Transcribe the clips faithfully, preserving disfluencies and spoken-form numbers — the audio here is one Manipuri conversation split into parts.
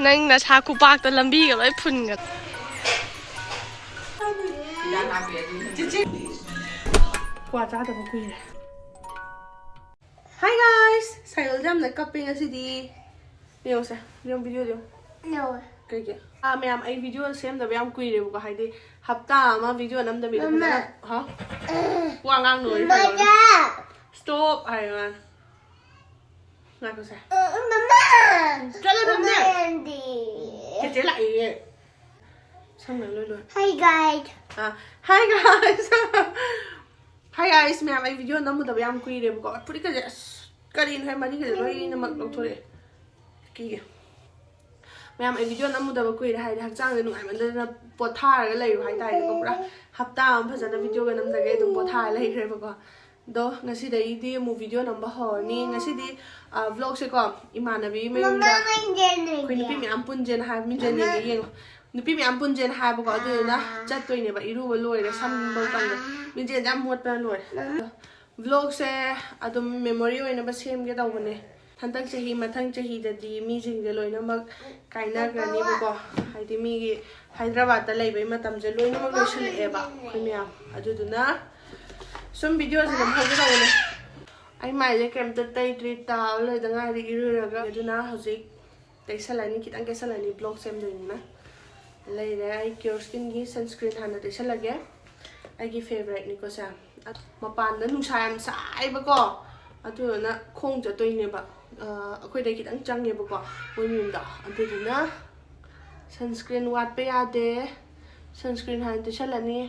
ꯅꯪ ꯅꯁꯥ ꯈꯨꯄꯥꯛꯇ ꯂꯝꯕꯤꯒ ꯂꯣꯏ ꯐꯨꯟꯒ꯫ ꯀ꯭ꯋꯥ ꯆꯥꯗꯕ ꯀꯨꯏꯔꯦ꯫ Hi guys! ꯁꯥꯏꯒꯜꯁꯦ ꯌꯥꯝꯅ ꯀꯞꯄꯦ ꯉꯁꯤꯗꯤ꯫ ꯌꯦꯡꯉꯨꯁꯦ, ꯌꯦꯡꯉꯨ, video ꯗꯣ ꯌꯦꯡꯉꯨ꯫ ꯀꯩꯒꯤ? ꯑꯥ, ꯃꯌꯥꯝ, ꯑꯩ video ꯁꯦꯝꯗꯕ ꯌꯥꯝ ꯀꯨꯏꯔꯦꯕꯀꯣ, ꯍꯥꯏꯗꯤ ꯍꯞꯇꯥ ꯑꯃ video ꯅꯝꯗꯕꯤꯗ ꯃꯃꯥ꯫ ꯐꯖꯅ, ꯍꯥ? ꯋꯥ ꯉꯥꯡ ꯂꯣꯏꯔꯦ ꯃꯃꯥ꯫ ꯁꯥꯏꯒꯜꯗ꯫ Stop ꯍꯥꯏꯌꯣ ꯃꯥꯅ꯫ ꯉꯥꯏꯈꯣꯁꯦ꯫ ꯃꯃꯥ꯫ ꯆꯠꯂꯣ ꯊꯝꯃꯦ꯫ ꯃꯃꯥ꯫ ꯆꯦꯆꯦ ꯂꯥꯛꯏꯌꯦ꯫ ꯁꯝꯅ ꯂꯣꯏ ꯂꯣꯏ꯫ Hi guys꯫ ꯑꯥ, hi guys꯫ Hi guys, ꯃꯌꯥꯝ, ꯑꯩ video ꯅꯝꯃꯨꯗꯕ ꯌꯥꯝ ꯀꯨꯏꯔꯦꯕꯀꯣ꯫ ꯐꯨꯔꯤꯠꯀꯁꯦ, ꯑꯁ, ꯀꯔꯤꯅꯣ ꯍꯥꯏ, ꯃꯔꯤꯒꯁꯦ ꯂꯣꯏꯅꯃꯛ ꯂꯧꯊꯣꯔꯛꯑꯦ꯫ ꯀꯤꯒꯦ꯫ ꯃꯌꯥꯝ, ꯑꯩ video ꯅꯝꯃꯨꯗꯕ ꯀꯨꯏꯔꯦ ꯍꯥꯏꯗꯤ ꯍꯛꯆꯥꯡꯁꯦ ꯅꯨꯡꯉꯥꯏꯃꯟꯗꯗꯅ ꯄꯣꯊꯥꯔꯒ ꯂꯩꯔꯨ ꯍꯥꯏꯇꯥꯔꯦꯀꯣ꯫ ꯄꯨꯔꯥ ꯍꯞꯇꯥ ꯑꯃ ꯐꯖꯅ videoꯒ ꯅꯝꯗꯒꯩ ꯑꯗꯨꯝ ꯄꯣꯊꯥꯔ ꯂꯩꯈ꯭ꯔꯦꯕꯀꯣ꯫ ꯑꯗꯣ ꯉꯁꯤꯗꯒꯤꯗꯤ ꯑꯃꯨꯛ video ꯅꯝꯕ ꯍꯧꯔꯅꯤ꯫ ꯉꯁꯤꯗꯤ, ꯑ, vlogꯁꯦꯀꯣ ꯏꯃꯥꯟꯅꯕꯤ ꯃꯌꯨꯝꯗ ꯃꯃꯥ, ꯅꯪ ꯀꯩꯅꯣ ꯑꯩꯈꯣꯏ ꯅꯨꯄꯤ ꯃꯌꯥꯝ ꯄꯨꯟꯁꯦꯅ ꯍꯥꯏꯕ, ꯃꯤꯡꯁꯦꯟ ꯃꯃꯥ꯫ ꯌꯦꯡꯒꯦ ꯌꯦꯡꯉꯣ꯫ ꯅꯨꯄꯤ ꯃꯌꯥꯝ ꯄꯨꯟꯁꯦꯅ ꯍꯥꯏꯕꯀꯣ, ꯑꯗꯨꯗꯨꯅ ꯑꯥ꯫ ꯆꯠꯇꯣꯏꯅꯦꯕ, ꯏꯔꯨꯕ ꯂꯣꯏꯔꯦ, ꯁꯝꯕꯧ ꯀꯪꯉꯦ꯫ ꯑꯥ꯫ ꯃꯤꯡꯁꯦꯟꯁꯦ ꯌꯥꯝ ꯃꯣꯠꯄꯅ ꯂꯣꯏꯔꯦ꯫ ꯃꯃꯥ꯫ Vlogꯁꯦ ꯑꯗꯨꯝ memory ꯑꯣꯏꯅꯕ ꯁꯦꯝꯒꯦ ꯇꯧꯕꯅꯦ꯫ ꯍꯟꯗꯛ ꯆꯍꯤ, ꯃꯊꯪ ꯆꯍꯤꯗꯗꯤ ꯃꯤꯁꯤꯡꯁꯦ ꯂꯣꯏꯅꯃꯛ ꯀꯥꯏꯅꯈ꯭ꯔꯅꯤꯕꯀꯣ꯫ ꯍꯥꯏꯗꯤ ꯃꯤꯒꯤ ꯍꯥꯏꯗ꯭ꯔꯕꯥꯗꯇ ꯂꯩꯕꯩ ꯃꯇꯝꯁꯦ ꯂꯣꯏꯅꯃꯛ ꯂꯣꯏꯁꯤꯜꯂꯛꯑꯦꯕ ꯑꯩꯈꯣꯏ ꯃꯌꯥꯝ꯫ ꯑꯗꯨꯗꯨꯅ ꯁꯨꯝ videoꯁꯦ ꯅꯝꯍꯧꯒꯦ ꯇꯧꯕꯅꯦ꯫ ꯑꯩ ꯃꯥꯏꯁꯦ ꯀꯩꯝꯇ ꯇꯩꯗ꯭ꯔꯤ, ꯇꯥꯕ ꯂꯣꯏꯗ ꯉꯥꯏꯔꯤ ꯏꯔꯨꯔꯒ꯫ ꯑꯗꯨꯅ ꯍꯧꯖꯤꯛ ꯇꯩꯁꯜꯂꯅꯤ, ꯈꯤꯇꯪ ꯇꯩꯁꯜꯂꯅꯤ, vlog ꯁꯦꯝꯗꯣꯏꯅꯤꯅ꯫ ꯂꯩꯔꯦ, ꯑꯩ Cure Skinꯒꯤ sunscreen ꯍꯥꯟꯅ ꯇꯩꯁꯜꯂꯒꯦ꯫ ꯑꯩꯒꯤ favouriteꯅꯤꯀꯣ ꯁꯦ꯫ ꯃꯄꯥꯟꯗ ꯅꯨꯡꯁꯥ ꯌꯥꯝ ꯁꯥꯏꯕꯀꯣ, ꯑꯗꯨꯗꯨꯅ ꯈꯣꯡ ꯆꯠꯇꯣꯏꯅꯦꯕ꯫ ꯑ, ꯑꯩꯈꯣꯏꯗꯩ ꯈꯤꯇꯪ ꯆꯪꯉꯦꯕꯀꯣ ꯃꯣꯏ ꯃꯌꯨꯝꯗꯣ, ꯑꯗꯨꯗꯨꯅ sunscreen ꯋꯥꯠꯄ ꯌꯥꯗꯦ꯫ Sunscreen ꯍꯥꯟꯅ ꯇꯩꯁꯜꯂꯅꯤ꯫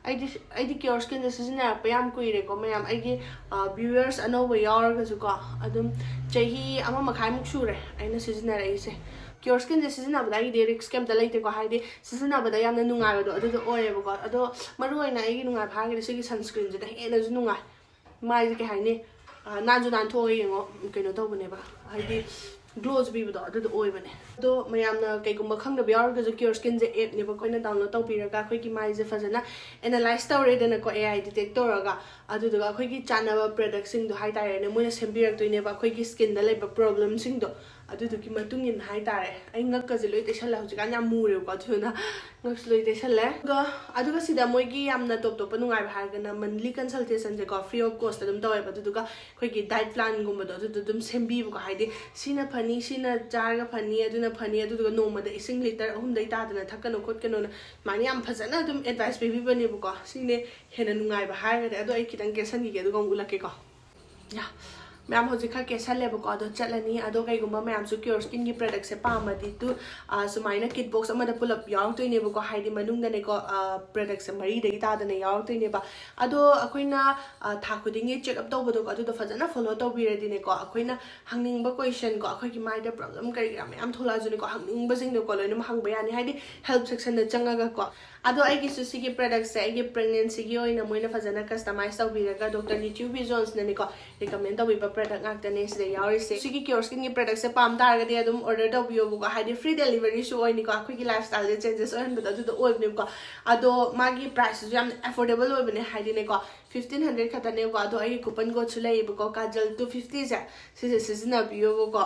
ꯑꯩꯗꯤ, ꯑꯩꯗꯤ Cure Skinꯁꯦ ꯁꯤꯖꯤꯟꯅꯔꯛꯄ ꯌꯥꯝ ꯀꯨꯏꯔꯦꯀꯣ ꯃꯌꯥꯝ꯫ ꯑꯩꯒꯤ, ꯑ, viewers ꯑꯅꯧꯕ ꯌꯥꯎꯔꯒꯁꯨꯀꯣ, ꯑꯗꯨꯝ ꯆꯍꯤ ꯑꯃ ꯃꯈꯥꯏꯃꯨꯛ ꯁꯨꯔꯦ ꯑꯩꯅ ꯁꯤꯖꯤꯟꯅꯔꯛꯏꯁꯦ꯫ Cure Skinꯁꯦ ꯁꯤꯖꯤꯟꯅꯕꯗ ꯑꯩꯒꯤꯗꯤ risk ꯀꯩꯝꯇ ꯂꯩꯇꯦꯀꯣ, ꯍꯥꯏꯗꯤ ꯁꯤꯖꯤꯟꯅꯕꯗ ꯌꯥꯝꯅ ꯅꯨꯡꯉꯥꯏꯕꯗꯣ ꯑꯗꯨꯗꯣ ꯑꯣꯏꯌꯦꯕꯀꯣ꯫ ꯑꯗꯣ ꯃꯔꯨꯑꯣꯏꯅ ꯑꯩꯒꯤ ꯅꯨꯡꯉꯥꯏꯕ ꯍꯥꯏꯔꯒꯗꯤ ꯁꯤꯒꯤ sunscreenꯁꯤꯅ ꯍꯦꯟꯅꯁꯨ ꯅꯨꯡꯉꯥꯏ꯫ ꯃꯥꯏꯁꯦ ꯀꯩ ꯍꯥꯏꯅꯤ, ꯑ, ꯅꯥꯟꯁꯨ ꯅꯥꯟꯊꯣꯛꯑꯒ ꯌꯦꯡꯉꯣ, ꯀꯩꯅꯣ ꯇꯧꯕꯅꯦꯕ, ꯍꯥꯏꯗꯤ glowꯁꯨ ꯄꯤꯕꯗꯣ ꯑꯗꯨꯗꯣ ꯑꯣꯏꯕꯅꯦ꯫ ꯑꯗꯣ ꯃꯌꯥꯝꯅ ꯀꯩꯒꯨꯝꯕ ꯈꯪꯗꯕ ꯌꯥꯎꯔꯒꯁꯨ Cure Skinꯁꯦ appꯅꯦꯕ, ꯑꯩꯈꯣꯏꯅ download ꯇꯧꯕꯤꯔꯒ ꯑꯩꯈꯣꯏꯒꯤ ꯃꯥꯏꯁꯦ ꯐꯖꯅ analyze ꯇꯧꯔꯦꯗꯅꯀꯣ, AI detect ꯇꯧꯔꯒ, ꯑꯗꯨꯗꯨꯒ ꯑꯩꯈꯣꯏꯒꯤ ꯆꯥꯟꯅꯕ productꯁꯤꯡꯗꯣ ꯍꯥꯏꯇꯥꯔꯦꯅꯦ, ꯃꯣꯏꯅ ꯁꯦꯝꯕꯤꯔꯛꯇꯣꯏꯅꯦꯕ ꯑꯩꯈꯣꯏꯒꯤ skinꯗ ꯂꯩꯕ problemꯁꯤꯡꯗꯣ꯫ ꯑꯗꯨꯗꯨꯒꯤ ꯃꯇꯨꯡ ꯏꯟꯅ ꯍꯥꯏꯇꯥꯔꯦ, ꯑꯩ ꯉꯛꯀꯁꯦ ꯂꯣꯏ ꯇꯩꯁꯜꯂꯦ꯫ ꯍꯧꯖꯤꯛꯀꯥꯟ ꯌꯥꯝ ꯃꯨꯔꯦꯕꯀꯣ, ꯑꯗꯨꯅ ꯉꯛꯁꯨ ꯂꯣꯏ ꯇꯩꯁꯜꯂꯦ꯫ ꯑꯗꯨꯒ ꯑꯗꯨꯒ ꯁꯤꯗ ꯃꯣꯏꯒꯤ ꯌꯥꯝꯅ ꯇꯣꯞ ꯇꯣꯞꯄ ꯅꯨꯡꯉꯥꯏꯕ ꯍꯥꯏꯔꯒꯅ monthly consultationꯁꯦꯀꯣ, free of cost ꯑꯗꯨꯝ ꯇꯧꯋꯦꯕ꯫ ꯑꯗꯨꯗꯨꯒ ꯑꯩꯈꯣꯏꯒꯤ diet planꯒꯨꯝꯕꯗꯣ ꯑꯗꯨꯗꯣ ꯑꯗꯨꯝ ꯁꯦꯝꯕꯤꯕꯀꯣ, ꯍꯥꯏꯗꯤ ꯁꯤꯅ ꯐꯅꯤ, ꯁꯤꯅ ꯆꯥꯔꯒ ꯐꯅꯤ, ꯑꯗꯨꯅ ꯐꯅꯤ, ꯑꯗꯨꯗꯨꯒ ꯅꯣꯡꯃꯗ ꯏꯁꯤꯡ litre ꯑꯍꯨꯝꯗꯩ ꯇꯥꯗꯅ ꯊꯛꯀꯅꯨ ꯈꯣꯠꯀꯅꯣꯅ ꯑꯗꯨꯃꯥꯏꯅ ꯌꯥꯝ ꯐꯖꯅ ꯑꯗꯨꯝ advice ꯄꯤꯕꯤꯕꯅꯦꯕꯀꯣ꯫ ꯁꯤꯅꯦ ꯍꯦꯟꯅ ꯅꯨꯡꯉꯥꯏꯕ ꯍꯥꯏꯔꯒꯗꯤ꯫ ꯑꯗꯣ ꯑꯩ ꯈꯤꯇꯪ ꯀꯦꯁꯟꯈꯤꯒꯦ, ꯑꯗꯨꯒ ꯑꯃꯨꯛ ꯎꯠꯂꯛꯀꯦꯀꯣ꯫ ꯌꯥ, ꯃꯌꯥꯝ ꯍꯧꯖꯤꯛ ꯈꯔ ꯀꯦꯁꯜꯂꯦꯕꯀꯣ, ꯑꯗꯣ ꯆꯠꯂꯅꯤ꯫ ꯑꯗꯣ ꯀꯩꯒꯨꯝꯕ ꯃꯌꯥꯝꯁꯨ Cure Skinꯒꯤ productꯁꯦ ꯄꯥꯝꯃꯗꯤ ꯇꯨ, ꯑ, ꯁꯨꯃꯥꯏꯅ kit box ꯑꯃꯗ ꯄꯨꯂꯞ ꯌꯥꯎꯔꯛꯇꯣꯏꯅꯦꯕꯀꯣ, ꯍꯥꯏꯗꯤ ꯃꯅꯨꯡꯗꯅꯦꯀꯣ, ꯑ, productꯁꯦ ꯃꯔꯤꯗꯒꯤ ꯇꯥꯗꯅ ꯌꯥꯎꯔꯛꯇꯣꯏꯅꯦꯕ꯫ ꯑꯗꯣ ꯑꯩꯈꯣꯏꯅ, ꯑ, ꯊꯥ ꯈꯨꯗꯤꯡꯒꯤ check up ꯇꯧꯕꯗꯣꯀꯣ, ꯑꯗꯨꯗꯣ ꯐꯖꯅ follow ꯇꯧꯕꯤꯔꯗꯤꯅꯦꯀꯣ, ꯑꯩꯈꯣꯏꯅ ꯍꯪꯅꯤꯡꯕ questionꯀꯣ, ꯑꯩꯈꯣꯏꯒꯤ ꯃꯥꯏꯗ problem ꯀꯔꯤ ꯀꯔꯥ ꯃꯌꯥꯝ ꯊꯣꯛꯂꯛꯑꯁꯨꯅꯦꯀꯣ, ꯍꯪꯅꯤꯡꯕꯁꯤꯡꯗꯣꯀꯣ ꯂꯣꯏꯅꯃꯛ ꯍꯪꯕ ꯌꯥꯅꯤ, ꯍꯥꯏꯗꯤ help sectionꯗ ꯆꯪꯉꯒꯀꯣ꯫ ꯑꯗꯣ ꯑꯩꯒꯤꯁꯨ ꯁꯤꯒꯤ productꯁꯦ ꯑꯩꯒꯤ pregnancyꯒꯤ ꯑꯣꯏꯅ ꯃꯣꯏꯅ ꯐꯖꯅ customize ꯇꯧꯕꯤꯔꯒ Doctor Nityu B Johnsꯅꯅꯦꯀꯣ recommend ꯇꯧꯕꯤꯕ product ꯉꯥꯛꯇꯅꯦ ꯁꯤꯗ ꯌꯥꯎꯔꯤꯁꯦ꯫ ꯁꯤꯒꯤ Cure Skinꯒꯤ productꯁꯦ ꯄꯥꯝ ꯇꯥꯔꯒꯗꯤ ꯑꯗꯨꯝ order ꯇꯧꯕꯤꯌꯣꯕꯀꯣ, ꯍꯥꯏꯗꯤ free deliveryꯁꯨ ꯑꯣꯏꯅꯤꯀꯣ, ꯑꯩꯈꯣꯏꯒꯤ lifestyleꯁꯦ changes ꯑꯣꯏꯍꯟꯕꯗꯣ ꯑꯗꯨꯗꯣ ꯑꯣꯏꯕꯅꯦꯕꯀꯣ꯫ ꯑꯗꯣ ꯃꯥꯒꯤ priceꯁꯤꯁꯨ ꯌꯥꯝꯅ affordable ꯑꯣꯏꯕꯅꯦ, ꯍꯥꯏꯗꯤꯅꯦꯀꯣ, fifteen hundred ꯈꯛꯇꯅꯦꯕꯀꯣ꯫ ꯑꯗꯣ ꯑꯩꯒꯤ coupon codeꯁꯨ ꯂꯩꯌꯦꯕꯀꯣ, Kajal two fiftyꯁꯦ, ꯁꯤꯁꯦ ꯁꯤꯖꯤꯟꯅꯕꯤꯌꯣꯕꯀꯣ,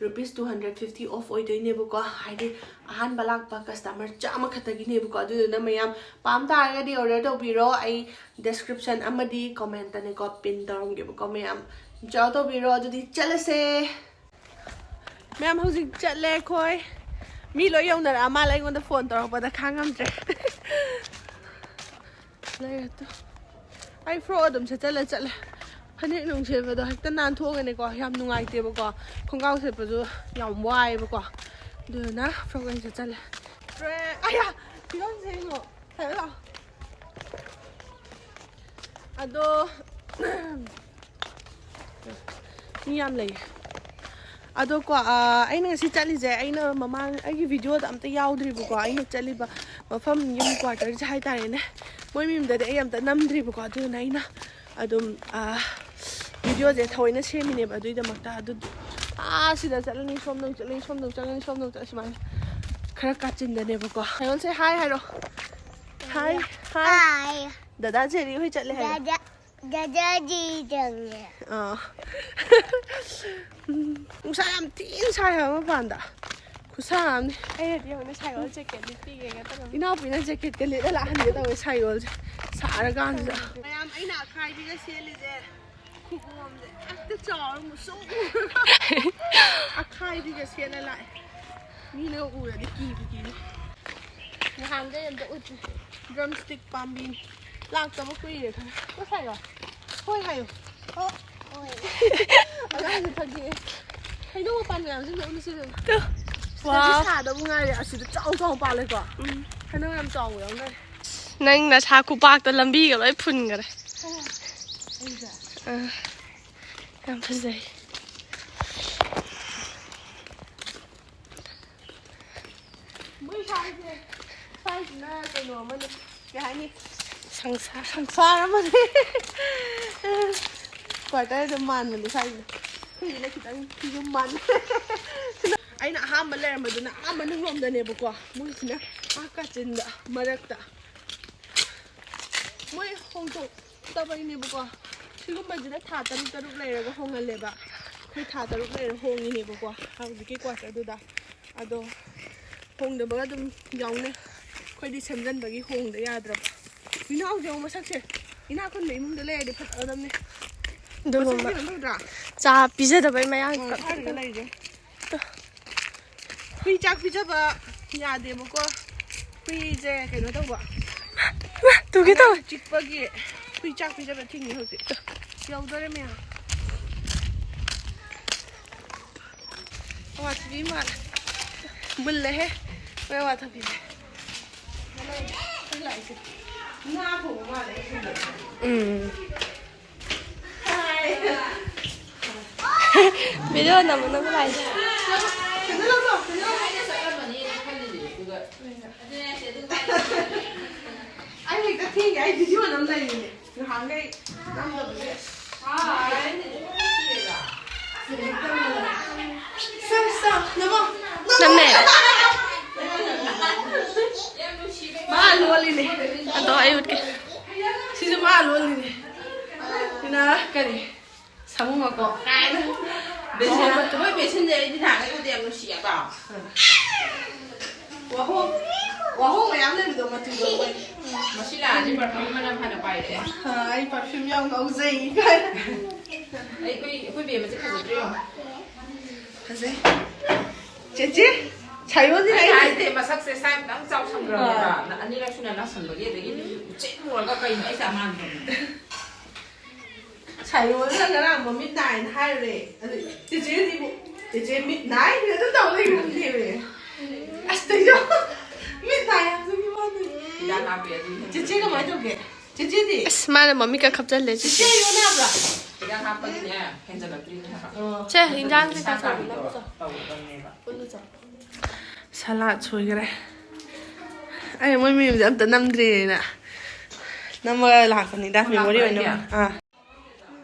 rupees two hundred fifty off ꯑꯣꯏꯗꯣꯏꯅꯦꯕꯀꯣ, ꯍꯥꯏꯗꯤ ꯑꯍꯥꯟꯕ ꯂꯥꯛꯄ customer ꯆꯥꯝꯃ ꯈꯛꯇꯒꯤꯅꯦꯕꯀꯣ꯫ ꯑꯗꯨꯗꯨꯅ ꯃꯌꯥꯝ ꯄꯥꯝ ꯇꯥꯔꯒꯗꯤ order ꯇꯧꯕꯤꯔꯣ, ꯑꯩ description ꯑꯃꯗꯤ commentꯇꯅꯦꯀꯣ pin ꯇꯧꯔꯝꯒꯦꯕꯀꯣ꯫ ꯃꯌꯥꯝ enjoy ꯇꯧꯕꯤꯔꯣ꯫ ꯑꯗꯨꯗꯤ ꯆꯠꯂꯁꯦ꯫ ꯃꯌꯥꯝ ꯍꯧꯖꯤꯛ ꯆꯠꯂꯦ ꯑꯩꯈꯣꯏ꯫ ꯃꯤ ꯂꯣꯏ ꯌꯧꯅꯔꯛꯑ ꯃꯥꯜꯂꯦ, ꯑꯩꯉꯣꯟꯗ phone ꯇꯧꯔꯛꯄꯗ ꯈꯥꯡꯉꯝꯗ꯭ꯔꯦ꯫ ꯂꯩꯔꯦ ꯇꯨ꯫ ꯑꯩ frock ꯑꯗꯨꯝ ꯁꯦꯠꯆꯜꯂ ꯆꯠꯂꯦ꯫ ꯐꯅꯦꯛ ꯅꯨꯡ ꯁꯦꯠꯄꯗꯣ ꯍꯦꯛꯇ ꯅꯥꯟꯊꯣꯛꯑꯒꯅꯦꯀꯣ, ꯌꯥꯝ ꯅꯨꯡꯉꯥꯏꯇꯦꯕꯀꯣ꯫ ꯈꯣꯡꯒ꯭ꯔꯥꯎ ꯁꯦꯠꯄꯁꯨ ꯌꯥꯝ ꯋꯥꯏꯑꯦꯕꯀꯣ꯫ ꯑꯗꯨꯗꯨꯅ frock ꯑꯣꯏꯅ ꯁꯦꯠꯆꯜꯂꯦ꯫ Friend, ꯑꯌꯥ! ꯐꯤꯕꯝꯁꯦ ꯌꯦꯡꯉꯣ꯫ ꯁꯥꯏꯗ ꯂꯥꯛꯑꯣ꯫ ꯑꯗꯣ, ꯃꯤ ꯌꯥꯝ ꯂꯩꯌꯦ꯫ ꯑꯗꯣ ꯀꯣ, ꯑ, ꯑꯩꯅ ꯉꯁꯤ ꯆꯠꯂꯤꯁꯦ, ꯑꯩꯅ ꯃꯃꯥꯡ ꯑꯩꯒꯤ videoꯗ ꯑꯝꯇ ꯌꯥꯎꯗ꯭ꯔꯤꯕꯀꯣ, ꯑꯩꯅ ꯆꯠꯂꯤꯕ ꯃꯐꯝ, ꯌꯨꯝ quarterꯁꯦ ꯍꯥꯏꯇꯥꯔꯦꯅꯦ, ꯃꯣꯏ ꯃꯌꯨꯝꯗꯗꯤ ꯑꯩ ꯑꯝꯇ ꯅꯝꯗ꯭ꯔꯤꯕꯀꯣ꯫ ꯑꯗꯨꯗꯨꯅ ꯑꯩꯅ ꯑꯗꯨꯝ, ꯑ, videoꯁꯦ ꯊꯑꯣꯏꯅ ꯁꯦꯝꯃꯤꯅꯦꯕ ꯑꯗꯨꯒꯤꯗꯃꯛꯇ꯫ ꯑꯗꯨ, ꯑꯥ, ꯁꯤꯗ ꯆꯠꯂꯅꯤ, ꯁꯣꯝꯗ ꯑꯃꯨꯛ ꯆꯠꯂꯅꯤ, ꯁꯣꯝꯗ ꯑꯃꯨꯛ ꯆꯠꯂꯅꯤ, ꯁꯣꯝꯗ ꯑꯃꯨꯛ ꯆꯠꯂꯅꯤ, ꯁꯨꯃꯥꯏꯅ ꯈꯔ ꯀꯥꯆꯤꯟꯗꯅꯦꯕꯀꯣ꯫ ꯍꯥꯏꯔꯣꯟꯁꯦ, hi ꯍꯥꯏꯔꯣ꯫ Hi, hi꯫ Hi꯫ ꯗꯗꯥ ꯖꯦꯔꯤ ꯍꯣꯏ ꯆꯠꯂꯦ ꯍꯥꯏꯔꯣ꯫ ꯗꯗꯥ꯫ ꯗꯥꯗꯥꯗꯤ ꯆꯪꯉꯦ꯫ ꯑꯥ꯫ ꯎꯝ, ꯅꯨꯡꯁꯥ ꯌꯥꯝ ꯊꯤꯅ ꯁꯥꯏ ꯍꯥꯏꯕ ꯃꯄꯥꯟꯗ꯫ ꯈꯨꯠꯁꯥ ꯑꯃꯅꯤ꯫ ꯑꯩꯅꯗꯤ ꯌꯦꯡꯉꯨꯅꯦ, ꯁꯥꯏ-ꯑꯣꯜ ꯖꯦꯀꯦꯠ ꯂꯤꯠꯄꯤꯒꯦꯒ ꯇꯧꯔꯝꯃꯤ꯫ ꯏꯅꯥꯎꯄꯤꯅ ꯖꯦꯀꯦꯠꯀ ꯂꯤꯠꯂ ꯂꯥꯛꯍꯟꯒꯦ ꯇꯧꯋꯦ ꯁꯥꯏ-ꯑꯣꯜꯁꯦ ꯁꯥꯔꯀꯥꯟꯁꯤꯗ꯫ ꯃꯌꯥꯝ ꯑꯩꯅ ꯑꯈꯥꯏꯕꯤꯒ ꯁꯦꯠꯂꯤꯁꯦ ꯈꯨꯒꯣꯝꯁꯦ ꯍꯦꯛꯇ ꯆꯥꯎꯔ ꯃꯨꯁꯨꯛ ꯃꯨꯔꯒ꯫ ꯑꯈꯥꯏꯕꯤꯒ ꯁꯦꯠꯂ ꯂꯥꯛꯑꯦ꯫ ꯃꯤꯅꯒ ꯎꯔꯗꯤ ꯀꯤꯕꯨ ꯀꯤꯅꯤ꯫ ꯅꯍꯥꯟꯒꯩ ꯑꯝꯇ ꯎꯗ꯭ꯔꯤ꯫ ꯗ꯭ꯔꯝ ꯁ꯭ꯇꯤꯛ ꯄꯥꯝꯕꯤꯅꯤ꯫ ꯂꯥꯛꯇꯕ ꯀꯨꯏꯔꯦ ꯈꯔ꯫ ꯉꯁꯥꯏꯔꯣ? ꯍꯣꯏ ꯍꯥꯏꯌꯣ꯫ ꯑꯣ꯫ ꯍꯣꯏ꯫ ꯑꯉꯥꯡꯁꯦ ꯐꯥꯒꯤ꯫ ꯍꯩꯅꯧ ꯃꯄꯥꯟ ꯃꯌꯥꯝꯁꯤꯡꯗꯣ ꯎꯠꯂꯨꯁꯤ ꯏꯕꯦꯝꯃ꯫ ꯇꯨ꯫ ꯁꯤꯗꯗꯤ ꯋꯥꯎ꯫ ꯁꯥꯗꯕꯨ ꯉꯥꯏꯔꯦ꯫ ꯑꯁꯤꯗ ꯆꯥꯎ ꯆꯥꯎ ꯄꯥꯜꯂꯦꯀꯣ꯫ ꯎꯝ꯫ ꯍꯩꯅꯧ ꯌꯥꯝ ꯆꯥꯎꯕ ꯌꯥꯎꯅꯔꯦ꯫ ꯅꯪ ꯅꯁꯥ ꯈꯨꯄꯥꯛꯇ ꯂꯝꯕꯤꯒ ꯂꯣꯏ ꯐꯨꯟꯈꯔꯦ꯫ ꯑꯩꯁꯦ꯫ ꯑꯥ꯫ ꯌꯥꯝ ꯐꯖꯩ꯫ ꯃꯣꯏ ꯁ꯭ꯋꯥꯏꯁꯦ, ꯁ꯭ꯋꯥꯏꯁꯤꯅ ꯀꯩꯅꯣ ꯑꯃꯅꯤ, ꯀꯩ ꯍꯥꯏꯅꯤ? ꯁꯪꯁꯥꯔ꯫ ꯁꯪꯁꯥꯔ ꯑꯃꯅꯤ꯫ ꯀ꯭ꯋꯥꯇꯔ ꯑꯗꯨꯝ ꯃꯥꯟꯕꯅꯤ ꯁ꯭ꯋꯥꯏꯁꯦ꯫ ꯑꯩꯈꯣꯏꯁꯤꯅ ꯈꯤꯇꯪ ꯌꯨꯝ ꯃꯥꯟꯕ꯫ ꯑꯩꯅ ꯑꯍꯥꯟꯕ ꯂꯩꯔꯝꯕꯗꯨꯅ ꯑꯥ ꯃꯅꯨꯡꯂꯣꯝꯗꯅꯦꯕꯀꯣ, ꯃꯣꯏꯁꯤꯅ ꯑꯥ ꯀꯥꯆꯤꯟꯗ ꯃꯔꯛꯇ꯫ ꯃꯣꯏ ꯍꯣꯡꯗꯣꯛꯇꯕꯩꯅꯦꯕꯀꯣ꯫ ꯁꯤꯒꯨꯝꯕꯁꯤꯅ ꯊꯥ ꯇꯔꯨꯛ ꯇꯔꯨꯛ ꯂꯩꯔꯒ ꯍꯣꯡꯍꯜꯂꯦꯕ꯫ ꯑꯩꯈꯣꯏ ꯊꯥ ꯇꯔꯨꯛ ꯂꯩꯔ ꯍꯣꯡꯉꯤꯅꯦꯕꯀꯣ, ꯍꯧꯖꯤꯛꯀꯤ ꯀ꯭ꯋꯥꯇꯔꯗꯨꯗ꯫ ꯑꯗꯣ ꯍꯣꯡꯗꯕꯒ ꯑꯗꯨꯝ ꯌꯥꯎꯅꯩ꯫ ꯑꯩꯈꯣꯏꯗꯤ ꯁꯦꯝꯖꯟꯕꯒꯤ ꯍꯣꯡꯗ ꯌꯥꯗ꯭ꯔꯕ꯫ ꯃꯤꯅꯥꯎꯁꯦ ꯌꯦꯡꯉꯣ ꯃꯁꯛꯁꯦ꯫ ꯏꯅꯥꯛ ꯈꯨꯟꯕ ꯏꯃꯨꯡꯗ ꯂꯩꯔꯗꯤ ꯐꯖꯒꯗꯕꯅꯤ꯫ ꯑꯗꯨꯒꯨꯝꯕ ꯃꯁꯛꯁꯦ ꯀꯩꯅꯣ ꯇꯧꯗ꯭ꯔꯥ? ꯆꯥ ꯄꯤꯖꯗꯕꯩ ꯃꯌꯥꯡ ꯎꯝ, ꯀꯪꯇ꯭ꯔꯤꯛ ꯊꯥꯏꯅ ꯀꯪꯉꯦ꯫ ꯂꯩꯔꯦ꯫ ꯍꯨꯏ ꯆꯥꯛ ꯄꯤꯖꯕ ꯌꯥꯗꯦꯕꯀꯣ꯫ ꯍꯨꯏꯁꯦ ꯀꯩꯅꯣ ꯇꯧꯕ꯫ ꯏꯃꯥ, ꯇꯨꯒꯦ ꯇꯧꯋꯦ꯫ ꯑꯉꯥꯡ ꯆꯤꯛꯄꯒꯤ ꯍꯨꯏ ꯆꯥꯛ ꯄꯤꯖꯕ ꯊꯤꯡꯉꯤ ꯍꯧꯖꯤꯛ꯫ ꯌꯧꯗꯣꯔꯦ ꯃꯌꯥꯝ꯫ ꯑꯋꯥꯊꯕꯤ ꯃꯥꯜꯂꯦ꯫ ꯃꯨꯜꯂꯦꯍꯦ꯫ ꯃꯣꯏ ꯑꯋꯥꯊꯕꯤꯁꯦ꯫ ꯑꯩꯈꯣꯏ ꯂꯥꯛꯏꯁꯦ꯫ ꯉꯥ ꯊꯣꯡꯕ ꯃꯥꯜꯂꯦ ꯑꯩ ꯈꯟꯕꯗ꯫ ꯎꯝ꯫ ꯚꯤꯗꯤꯑꯣ ꯅꯝꯃꯨ ꯅꯪ ꯂꯥꯛꯏꯁꯦ꯫ ꯑꯩ ꯍꯦꯛꯇ ꯊꯦꯡꯉꯦ, ꯑꯩ ꯚꯤꯗꯤꯑꯣ ꯅꯝ ꯂꯩꯔꯤꯅꯦ ꯅꯍꯥꯟꯈꯩ ꯅꯝꯗꯕꯒꯤ꯫ ꯁꯦ, ꯁꯦ, ꯅꯃꯣ꯫ ꯅꯝꯃꯦ꯫ ꯃꯥ ꯂꯣꯜꯂꯤꯅꯦ꯫ ꯑꯗꯣ ꯑꯩ ꯎꯠꯀꯦ꯫ ꯁꯤꯁꯨ ꯃꯥ ꯂꯣꯜꯂꯤꯅꯦ꯫ ꯁꯥꯃꯨ ꯃꯀꯣꯛ ꯀꯥꯏꯅ꯫ ꯕꯦꯁꯟ, ꯃꯣꯏ ꯕꯦꯁꯟꯁꯦ ꯑꯩꯗꯤ ꯅꯍꯥꯟꯒꯩꯕꯨꯗꯤ ꯌꯥꯝ ꯅꯨꯡꯁꯤꯌꯦꯕ꯫ ꯋꯥꯍꯣꯡ, ꯋꯥꯍꯣꯡ ꯃꯌꯥꯝ ꯂꯩꯕꯗꯣ ꯃꯆꯨꯗꯣ ꯑꯣꯏ꯫ ꯃꯁꯤ ꯂꯥꯛꯑꯗꯤ perfume ꯃꯅꯝ ꯍꯥꯟꯅ ꯄꯥꯏꯔꯛꯑꯦ꯫ ꯑ, ꯑꯩ perfume ꯌꯥꯝ ꯉꯥꯎꯖꯩ ꯀꯥꯏꯅ꯫ ꯑꯩꯈꯣꯏ, ꯑꯩꯈꯣꯏ ꯕꯦꯝꯃꯁꯦ ꯐꯖꯗ꯭ꯔꯣ ꯌꯦꯡꯉꯣ꯫ ꯐꯖꯩ꯫ ꯆꯦꯆꯦ, ꯁꯥꯌꯣꯟꯁꯤꯅ ꯑꯩꯅ ꯑꯩ ꯍꯥꯏꯁꯦ ꯃꯁꯛꯁꯦ ꯁꯥꯏ ꯈꯤꯇꯪ ꯆꯥꯎꯁꯟꯈ꯭ꯔꯕꯅꯦꯕ꯫ ꯑꯥ꯫ ꯑꯅꯤꯔꯛ ꯁꯨꯅ ꯂꯥꯛꯁꯟꯕꯒꯤ, ꯑꯗꯒꯤ ꯎꯆꯦꯛ ꯃꯨꯔꯒ ꯀꯩꯅꯣ ꯑꯩꯁꯦ ꯑꯉꯥꯡꯗꯣ꯫ ꯁꯥꯌꯣꯟꯅ ꯉꯔꯥꯡ ꯃꯃꯤꯠ ꯅꯥꯏꯅ ꯍꯥꯏꯔꯨꯔꯦ꯫ ꯑꯗꯨ ꯆꯦꯆꯦꯗꯤ ꯑꯃꯨꯛ, "ꯆꯦꯆꯦ ꯃꯤꯠ ꯅꯥꯏ?" ꯑꯗꯨꯝ ꯇꯧ ꯂꯩꯕꯅꯦꯕ꯫ ꯑꯁ, ꯇꯩꯖꯧ꯫ ꯃꯤꯠ ꯅꯥꯏ ꯍꯥꯏꯕꯗꯨꯒꯤ ꯋꯥꯅꯤ꯫ ꯍꯤꯗꯥꯛ ꯍꯥꯞꯄꯦ ꯑꯗꯨꯒꯤ ꯆꯦꯆꯦ ꯀꯃꯥꯏꯅ ꯇꯧꯒꯦ? ꯆꯦꯆꯦꯗꯤ? ꯑꯁ, ꯃꯥꯅ ꯃꯃꯤꯠꯀ ꯈꯞꯆꯜꯂꯦ, ꯆꯦꯆꯦ꯫ ꯆꯦꯆꯦ ꯌꯣꯟ ꯌꯥꯕ꯭ꯔꯥ? ꯍꯤꯗꯥꯛ ꯍꯥꯞꯄꯒꯤꯅꯦ, ꯍꯦꯟꯖꯜꯂꯛꯇ꯭ꯔꯤꯅꯦ ꯍꯥꯏꯕ꯫ ꯑꯣ꯫ ꯆꯦ, ꯍꯤꯟꯖꯥꯡ ꯀꯩꯀꯥ ꯏꯁꯥ ꯊꯣꯡꯕ ꯆꯥꯕꯤꯗꯣ ꯅꯠꯇ꯭ꯔꯣ? ꯇꯧꯒꯗꯕꯅꯦꯕ꯫ ꯄꯨꯟꯅ ꯆꯥꯎ꯫ ꯁꯂꯥꯗ ꯁꯣꯏꯈꯔꯦ꯫ ꯑꯩ ꯃꯣꯏ ꯃꯌꯨꯝꯁꯦ ꯑꯝꯇ ꯅꯝꯗ꯭ꯔꯤꯅ ꯅꯝꯃꯒ ꯂꯥꯛꯄꯅꯤꯗ, ꯃꯦꯃꯣꯔꯤ ꯑꯣꯏꯅꯕ꯫ ꯑꯥ꯫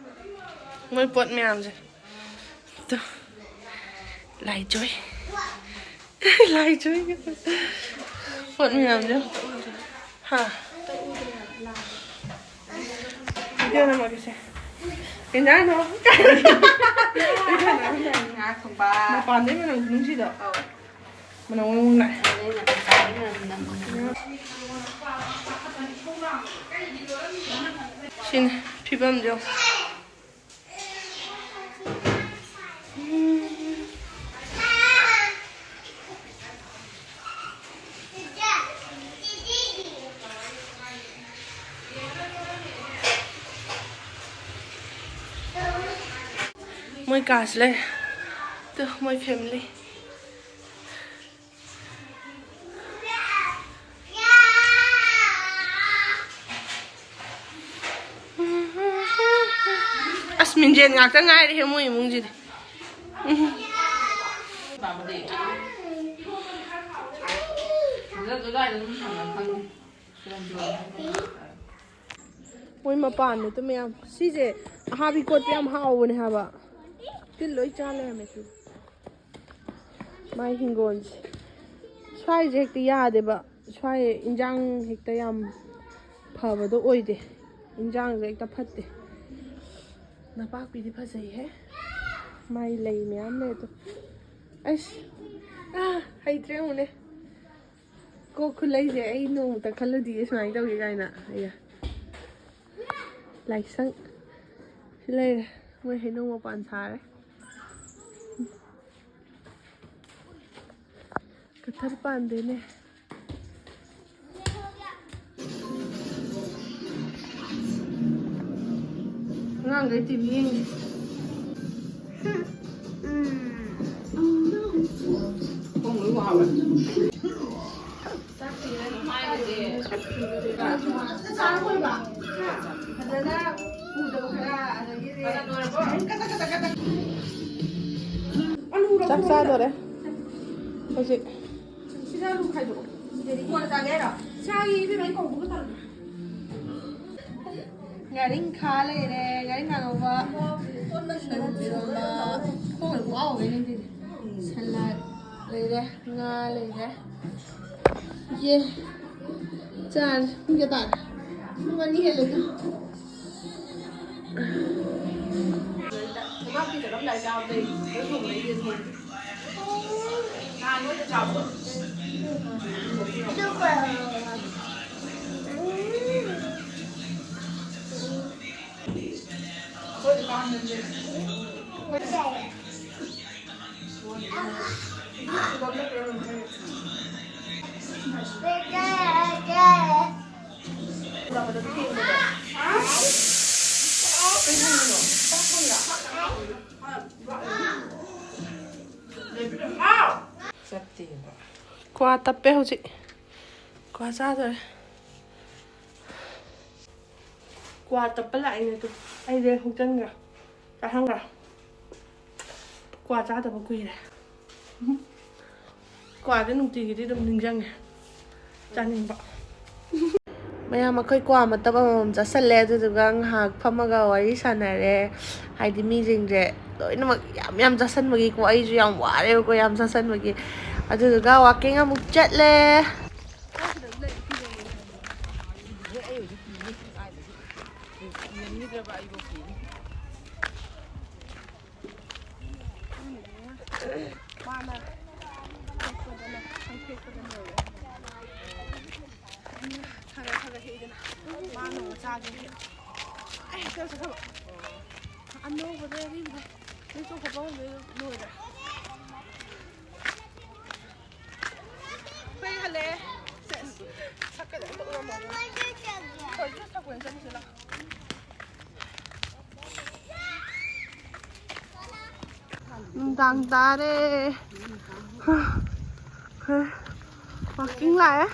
ꯃꯣꯏ ꯄꯣꯠ ꯃꯌꯥꯝꯁꯦ꯫ ꯇꯨ꯫ ꯂꯥꯏꯖꯣꯏ꯫ ꯂꯥꯏꯖꯣꯏ꯫ ꯄꯣꯠ ꯃꯌꯥꯝꯁꯦ꯫ ꯍꯥ? ꯚꯤꯗꯤꯑꯣ ꯅꯝꯃꯛꯀꯦꯁꯦ꯫ ꯀꯩ ꯏꯟꯖꯥꯡꯅꯣ? ꯉꯥ ꯊꯣꯡꯕ꯫ ꯃꯄꯥꯟꯗꯩ ꯃꯅꯝ ꯅꯨꯡꯁꯤꯗꯣ꯫ ꯑꯧ꯫ ꯃꯅꯝ ꯋꯪ ꯋꯪ ꯂꯥꯛꯑꯦ꯫ ꯑꯗꯩ ꯃꯄꯥꯟꯗꯩ ꯃꯅꯝ ꯅꯝꯕꯅꯦ꯫ ꯁꯤꯅꯤ ꯐꯤꯕꯝꯁꯦ ꯌꯦꯡꯉꯣ꯫ ꯃꯣꯏ ꯀꯥꯁꯤ ꯂꯩ꯫ ꯇꯨ, ꯃꯣꯏ family꯫ ꯑꯁ, ꯃꯤꯡꯖꯦꯜ ꯉꯥꯛꯇ ꯉꯥꯏꯔꯦꯍꯦ ꯃꯣꯏ ꯏꯃꯨꯡꯁꯤꯗꯤ꯫ ꯎꯝ꯫ ꯃꯣꯏ ꯃꯄꯥꯟꯗ ꯇꯨꯝꯃꯦ ꯌꯥꯝ꯫ ꯁꯤꯁꯦ ꯑꯍꯥꯕꯤ ꯀꯣꯠꯄ ꯌꯥꯝ ꯍꯥꯎꯕꯅꯦ ꯍꯥꯏꯕ꯫ ꯇꯤꯟ ꯂꯣꯏ ꯆꯥ ꯂꯩꯔꯝꯃꯦ ꯁꯤ꯫ ꯃꯥꯏ ꯍꯤꯡꯒꯣꯜꯁꯦ꯫ ꯁ꯭ꯋꯥꯏꯁꯦ ꯍꯦꯛꯇ ꯌꯥꯗꯦꯕ꯫ ꯁ꯭ꯋꯥꯏ ꯏꯟꯖꯥꯡ ꯍꯦꯛꯇ ꯌꯥꯝ ꯐꯕꯗꯣ ꯑꯣꯏꯗꯦ꯫ ꯏꯟꯖꯥꯡꯁꯦ ꯍꯦꯛꯇ ꯐꯠꯇꯦ꯫ ꯅꯄꯥꯛꯄꯤꯗꯤ ꯐꯖꯩꯍꯦ꯫ ꯃꯥꯏ ꯂꯩ ꯃꯌꯥꯝ ꯂꯩ ꯑꯗꯣ꯫ ꯑꯁ! ꯑꯥ! ꯍꯩꯇ꯭ꯔꯦ ꯑꯃꯨꯛꯅꯦ꯫ ꯀꯣꯛ ꯈꯨꯠꯂꯩꯁꯦ ꯑꯩ ꯅꯣꯡꯃꯇ ꯈꯜꯂꯨꯗꯤꯌꯦ ꯁꯨꯃꯥꯏꯅ ꯇꯧꯒꯦ ꯀꯥꯏꯅ꯫ ꯑꯩꯌꯥ꯫ ꯂꯥꯏꯁꯪ꯫ ꯁꯤ ꯂꯩꯔꯦ꯫ ꯃꯣꯏ ꯍꯩꯅꯧ ꯃꯄꯥꯟ ꯁꯥꯔꯦ꯫ ꯀꯊꯔ ꯄꯥꯟꯗꯦꯅꯦ꯫ ꯑꯉꯥꯡꯈꯩ ꯇꯤꯚꯤ ꯌꯦꯡꯉꯤ꯫ ꯈꯣꯡ ꯂꯣꯏ ꯋꯥꯕ꯫ ꯆꯥꯛ ꯆꯥꯗꯣꯔꯦ꯫ ꯍꯧꯖꯤꯛ꯫ ꯁꯤꯗ ꯑꯂꯨ ꯈꯥꯏꯗꯣꯛꯑꯣ꯫ ꯁꯤꯗꯗꯤ ꯀꯣꯟꯅ ꯆꯥꯒꯦ ꯍꯥꯏꯔꯣ? ꯆꯥꯒꯦ ꯏꯕꯦꯝꯃ, ꯑꯩ ꯀꯧꯕꯒ ꯇꯜꯂꯦ꯫ ꯉꯥꯔꯤꯡꯈꯥ ꯂꯩꯔꯦ, ꯉꯥꯔꯤꯡꯈꯥ ꯉꯧꯕ꯫ ꯁꯣꯏꯕꯨꯝ ꯏꯔꯣꯟꯕ꯫ ꯈꯣꯡꯒ ꯄꯨꯡꯍꯥꯎ ꯍꯥꯎꯒꯩꯅꯦ ꯁꯤꯗꯤ꯫ ꯁꯂꯥꯗ ꯂꯩꯔꯦ, ꯉꯥ ꯂꯩꯔꯦ꯫ ꯌꯦ꯫ ꯆꯥꯔꯦ꯫ ꯄꯨꯡ ꯀꯌꯥ ꯇꯥꯔꯦ? ꯄꯨꯡ ꯑꯅꯤ ꯍꯦꯜꯂꯦ꯫ ꯀ꯭ꯋꯥ ꯇꯞꯄꯦ ꯍꯧꯖꯤꯛ꯫ ꯀ꯭ꯋꯥ ꯆꯥꯗꯣꯔꯦ꯫ ꯀ꯭ꯋꯥ ꯇꯞꯄ ꯂꯥꯛꯏꯅꯦ ꯑꯗꯨ꯫ ꯑꯩꯁꯦ ꯍꯨꯛꯆꯟꯈ꯭ꯔꯦ꯫ ꯆꯥꯁꯟꯈ꯭ꯔꯦ꯫ ꯀ꯭ꯋꯥ ꯆꯥꯗꯕ ꯀꯨꯏꯔꯦ꯫ ꯀ꯭ꯋꯥꯁꯦ ꯅꯨꯡꯇꯤꯒꯤꯗꯤ ꯑꯗꯨꯝ ꯅꯤꯡꯁꯤꯡꯉꯦ꯫ ꯆꯥꯅꯤꯡꯕ꯫ ꯃꯌꯥꯝ ꯑꯩꯈꯣꯏ ꯀ꯭ꯋꯥ ꯃꯇꯞ ꯑꯃꯃꯝ ꯆꯥꯁꯜꯂꯦ, ꯑꯗꯨꯗꯨꯒ ꯉꯥꯏꯍꯥꯛ ꯐꯝꯃꯒ ꯋꯥꯔꯤ ꯁꯥꯟꯅꯔꯦ꯫ ꯍꯥꯏꯗꯤ ꯃꯤꯁꯤꯡꯁꯦ ꯂꯣꯏꯅꯃꯛ ꯌꯥꯝ ꯌꯥꯝ ꯆꯥꯁꯟꯕꯒꯤꯀꯣ, ꯑꯩꯁꯨ ꯌꯥꯝ ꯋꯥꯔꯦꯕꯀꯣ ꯌꯥꯝ ꯆꯥꯁꯟꯕꯒꯤ꯫ ꯑꯗꯨꯗꯨꯒ ꯋꯥꯛꯀꯤꯡ ꯑꯃꯨꯛ ꯆꯠꯂꯦ꯫ ꯃꯥꯅ ꯍꯦꯛꯄꯗꯅ ꯁꯪ ꯍꯦꯛꯄꯗ ꯂꯣꯏꯔꯦ꯫ ꯈꯔ ꯈꯔ ꯍꯦꯛꯏꯗꯅ ꯃꯥꯅ ꯑꯃꯨꯛ ꯆꯥꯒꯦ꯫ ꯑꯩ ꯆꯠ ꯆꯠꯈ꯭ꯔꯕ꯫ ꯑꯅꯧꯕꯗ ꯑꯔꯤꯕꯗ ꯂꯣꯏ ꯆꯣꯡꯈꯠꯄ ꯍꯧꯔꯦ, ꯂꯣꯏꯔꯦ꯫ ꯑꯩꯈꯣꯏ ꯍꯜꯂꯛꯑꯦ꯫ ꯁꯦꯁ꯫ ꯁꯛꯀꯗꯤ ꯑꯝꯇ ꯎꯔꯝꯃꯣ꯫ ꯍꯣꯏ, ꯖꯨꯁ ꯊꯛꯄ ꯑꯣꯏꯅ ꯆꯠꯂꯨꯁꯤ ꯂꯥꯛꯑꯣ꯫ ꯅꯨꯡꯗꯥꯡ ꯇꯥꯔꯦ꯫ ꯋꯥꯀꯤꯡ ꯂꯥꯛꯑꯦ꯫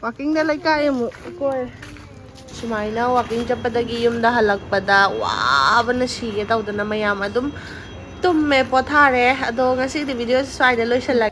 ꯋꯥꯀꯤꯡꯗ ꯂꯩꯀꯥꯏ ꯑꯃꯨꯛ ꯀꯣꯏꯔꯦ꯫ ꯁꯨꯃꯥꯏꯅ ꯋꯥꯀꯤꯡ ꯆꯠꯄꯗꯒꯤ ꯌꯨꯝꯗ ꯍꯜꯂꯛꯄꯗ ꯋꯥꯕꯅ ꯁꯤꯒꯦ ꯇꯧꯗꯅ ꯃꯌꯥꯝ ꯑꯗꯨꯝ ꯇꯨꯝꯃꯦ, ꯄꯣꯊꯥꯔꯦ꯫ ꯑꯗꯣ ꯉꯁꯤꯗꯤ ꯚꯤꯗꯤꯑꯣꯁꯦ ꯁ꯭ꯋꯥꯏꯗ ꯂꯣꯏꯁꯤꯜꯂꯒꯦ꯫